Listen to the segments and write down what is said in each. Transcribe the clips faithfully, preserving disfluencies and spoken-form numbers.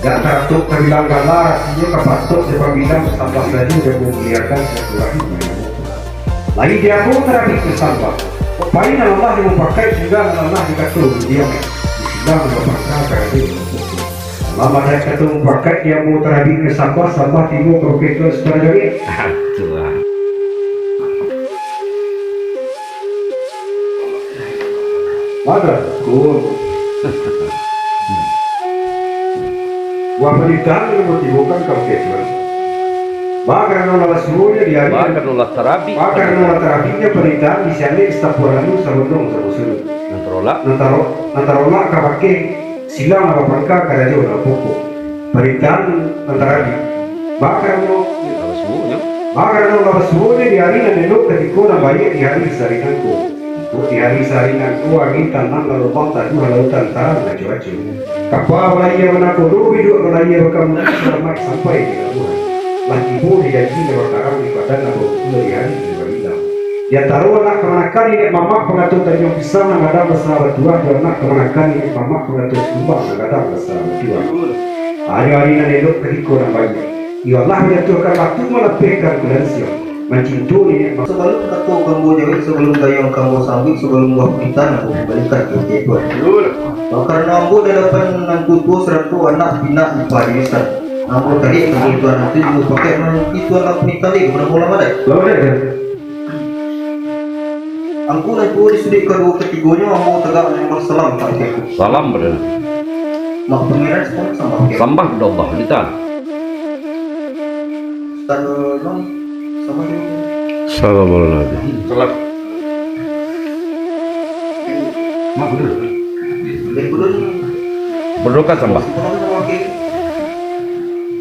Dak taratok tabilang gala, aratinyo ka patok jo pambilang, sambah sajo jo mamuliakan silaturahim. Lai di ambo tarabik jo sambah. Pai nan lah jo mupakaik, tingga nan lah jo kato diam. Di silang nan bapangka karajo. Salam adat kato mupakaik di ambo tarabik jo sambah, sambah tibo ka bukik tu, Sutan Jawir. Tuan. Maka, kun. Buah panitahan nan ditibokan ka bukik Tuan. Ba karano lah basuonyo di ari. Ba karano lah tarabik. Ba karano lah tarabiknyo panitahan di sialek satampuah lalu sabondong samusuah. Nan tarolak. Nan taro-, nan tarolak ka bakeh silang nan bapangka karajo nan bapokok. Panitahan nan tarabik. Ba karano. Lah basuonyo. Ba karano lah basuonyo di ari nan elok, katiko nan baiak di ari sahari nangko. Di hari sahari nangko, angin tanang lalu bang taduah lautan tarang aco-aco. Kapa balayia banakodo, biduak balayia bakamudi, salamaik sampai di labuah. Lah tibo di janji nan bakarang di padan nan baukua di hari nan babilang. Di antaro anak kamanakan niniak mamak, pangato tanjuang pisang nan gadang basa batuah, di anak kamanakan niniak mamak, pangato sumbang nan gadang basa batuah. Hanyo ari nan elok, katiko nan baiak. Iyo lah manjatuahkan batu, malapehkan kulansiang. Mancinto niniak ma-, Sabalun kato ka ambo jawek, sabalun gayuang ka ambo sambuik, sabalun buah panitahan ambo kumbalikan ka Tuan. Karano ambo di adapan nan tuo-tuo sarato anak pinak ipa di lisan. Ambo tarik ka Tuan nanti, ambo pakai mananti Tuan lah panitahan lai ka ambo lah madai. Lah madai, kan? Angku nan tuo di suduik kaduo katigonyo, ambo tagak manyambah salam ka Tuan. Salam pado Nabi. Mak Pangeran, sambah, sambah. Sambah pado Allah, kita. Ustaz Nun, sambah dulu. Assalamualaikum. Salam. Mak, betul. Baik, betul. Berdoa sambah. Sambah dulu, oke.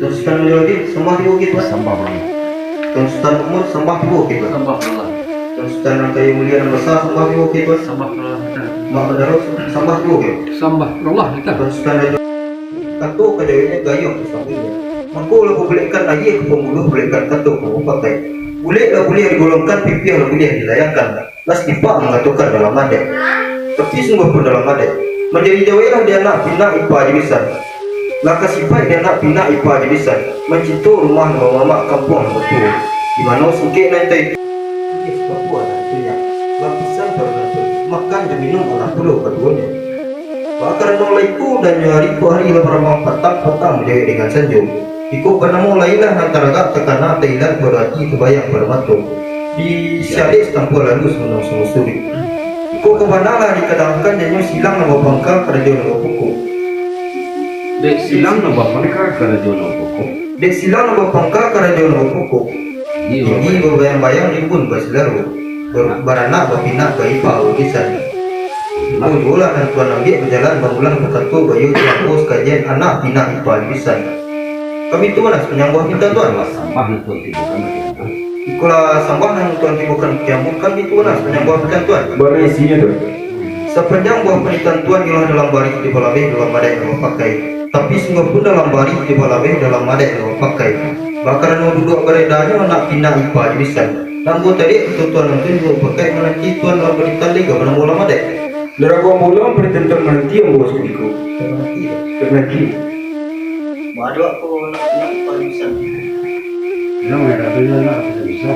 Tuan Sultan Mulyawati, sambah tibo ka Tuan. Sambah, Bang. Tuan Sultan Umur, sambah tibo ka Tuan. Sambah, Bang. Tuan Sultan nan kayo mulia nan basa, sambah tibo ka Tuan. Sambah, Bang. Mak Bandaro, sambah tibo ka Tuan. Sambah, Bang, kita. Tuan Sultan Rajo, kato ka jaweknyo gayuang ka sambuiknyo. Mangko lah babulekkan aia ka pambuluah, bulekkan kato ka pakai. Bulek lah buliah digolongkan, pipiah lah buliah dilayangkan. Lah satipak mangatokan dalam adaik. Tapi sungguahpun dalam adaik, manjadi jaweklah di anak pinak ipa jo bisan. Lah ka sipaik di anak pinak ipa jo bisan, mancinto rumah nan bamamak, kampuang nan batuo, di mano singkek nan tai-, lapisan baru nan tu, makan jo minum alah pulo kaduonyo. Bakarano lah iko, dannyo ari ko ari lah barambang patang, patang bajawek dengan sanjo. Iko banamo lailah nan taragak takana, tailan pado ati, tabayang pado mato. Di sialek satampuah lalu sabondong samusuah. Iko ka bana lah dikadangkan, janyo silang nan bapangka karajo nan bapokok. Dek silang nan bapangka karajo nan bapokok. Dek silang nan bapangka karajo nan bapokok. Iyo. Tinggi babayang-bayang, rimbun basilaro. Bar-, baranak bapinak baipa babisan. Iko juolah nan Tuan ambiak bajalan, bamulang bakato, baiyo jo ambo sakajian anak pinak ipa babisan. Kami tu lah sapanjang buah pinta Tuan. Sambah nan Tuan tibokan bagi ambo. Ikolah sambah nan Tuan tibokan bagi ambo, kami tu lah sapanjang buah pinta Tuan. Bana isinyo tu? Sapanjang buah panitahan Tuan iyolah dalam barih jo balabeh, dalam adaik jo bapakai. Tapi sungguahpun dalam barih jo balabeh, dalam adaik jo bapakai. Bakarano duduak baredanyo anak pinak ipa jo bisan. Nan ambo tariak kato Tuan nan tu jo bapakai, mananti Tuan dalam panitahan lai ka banamo dalam adaik. Darago ambo ulang panitahan Tuan, mananti ambo sakutiko. Mananti. Mananti. Baduak ko nak, nak parisan. Yang ada tu yang nak bisa.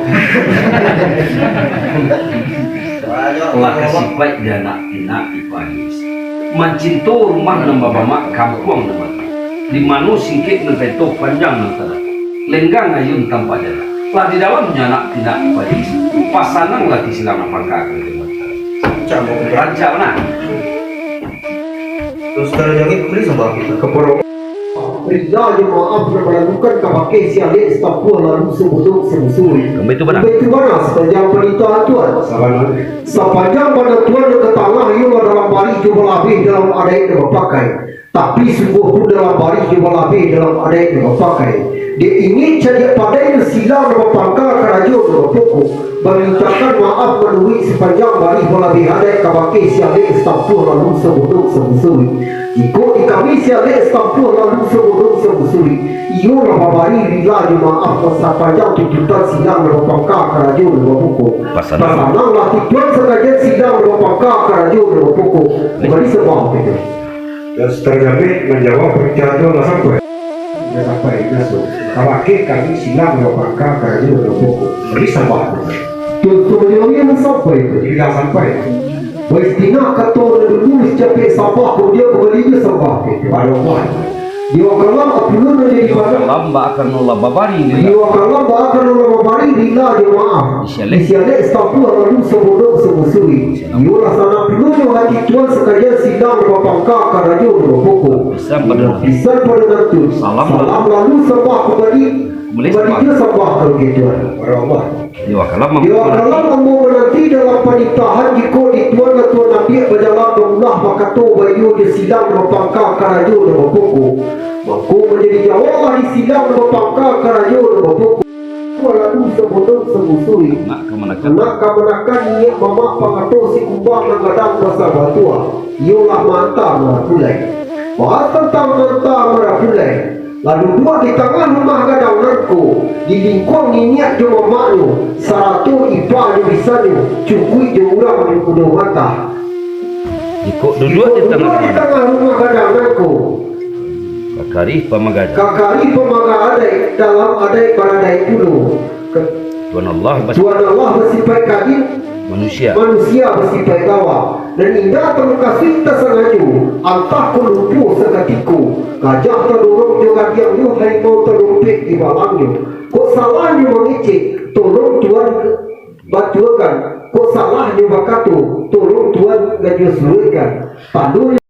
Lah ka sipaik di anak pinak ipa jo bisan. Mancinto rumah nan babamak, kampuang nan batuo. Di mano singkek nan tainto, panjang nan tadapek. Lenggang ayun tampak jalan. Lah di dalamnyo anak pinak ipa jo bisan. Pasanang lah di silang nan bapangka karajo nan batuo. Rancak, rancak bana. Terus kalau jawek, boleh sambah kita. Keporo. Rila jo maaf nan balalukan ka bakeh sialek satampuah lalu sabondong samusuah. Kami tu bana. Kami tu bana sapanjang panitahan Tuan. Sabananyo. Sapanjang panitahan Tuan nan ka tangah iyolah dalam barih jo balabeh, dalam adaik jo bapakai. Tapi sungguahpun dalam barih jo balabeh, dalam adaik jo bapakai. Dek ingek cadiak pandai nan silang nan bapangka karajo nan bapokok. Mamintakan maaf manuruik sapanjang barih balabeh adaik ka bakeh sialek satampuah lalu sabondong samusuah. Jikok di kami sialek satampuah lalu sabondong samusuah, iyolah babari rila jo maaf sapanjang tuntutan silang nan bapangka karajo nan bapokok. Pasanang. Pasananglah di Tuan sakajian silang nan bapangka karajo nan bapokok. Kembali sambah kita. Dan Sutan Jabir manjawab panitahan Tuan lah sampai. Sampai naso, tarakhir kami silang bapangka karajo nan bapokok. Jadi sambah tu. Tu, tu baliau yang sampai tu. Jadi dah sampai. Baistinyo kato nan dulu capek sambah, kamudian kumbali jo sambah tu. Pada Allah. Di wakalam apulo nan jadi pada. Kalam baakan Allah babari rila. Di wakalam baakan Allah babari rila jo maaf. Disialek. Disialek satampuah lalu sabodong samusui. Iyolah sanang punonyo hati tuan sakaja silang bapangka karajo nan bapokok. Pisan pado nantun. Pisan pado nantun. Salam. Salam lalu sambah kumbali. Kumbali sambah. Kumbali jo sambah ka Tuan. Pada Allah. Di wakalam ambo. Di wakalam ambo mananti dalam panitahan jikok di tuan lah tuan ambiak bajalan bamulah bakato baiyo jo silang bapangka karajo nan bapokok. Mangko manjadi jawablah di silang bapangka karajo nan bapokok. Lalu sabodong samusui. Nak kamanakan. Nak kamanakan niniak mamak pangato si kumbang nan gadang basa batuah. Iyolah maanta marapulai. Bahas tantang maanta marapulai. Lah duduak di tangah rumah gadang nangko, di lingkuang niniak jo mamaknyo, sarato ipa jo bisanyo, cukuik jo urang jo kudo mantah. Jikok duduak di tangah rumah gadang nangko, kakarih pamaga adaik. Kakarih pamaga adaik, dalam adaik baradaik pulo. Ka-, Tuan Allah bas- Tuan Allah basipaik kadim, manusia. Manusia basipaik gawa. Nan indak tamukasuik tasangajo, antah ko lupo sakatiko, gajah tadorong jo gadiangnyo, harimau talompek di balangnyo. Kok salahnyo mangecek, tolong Tuan batuakan. Kok salahnyo bakato, tolong Tuan ganjua suruikkan. Tandonyo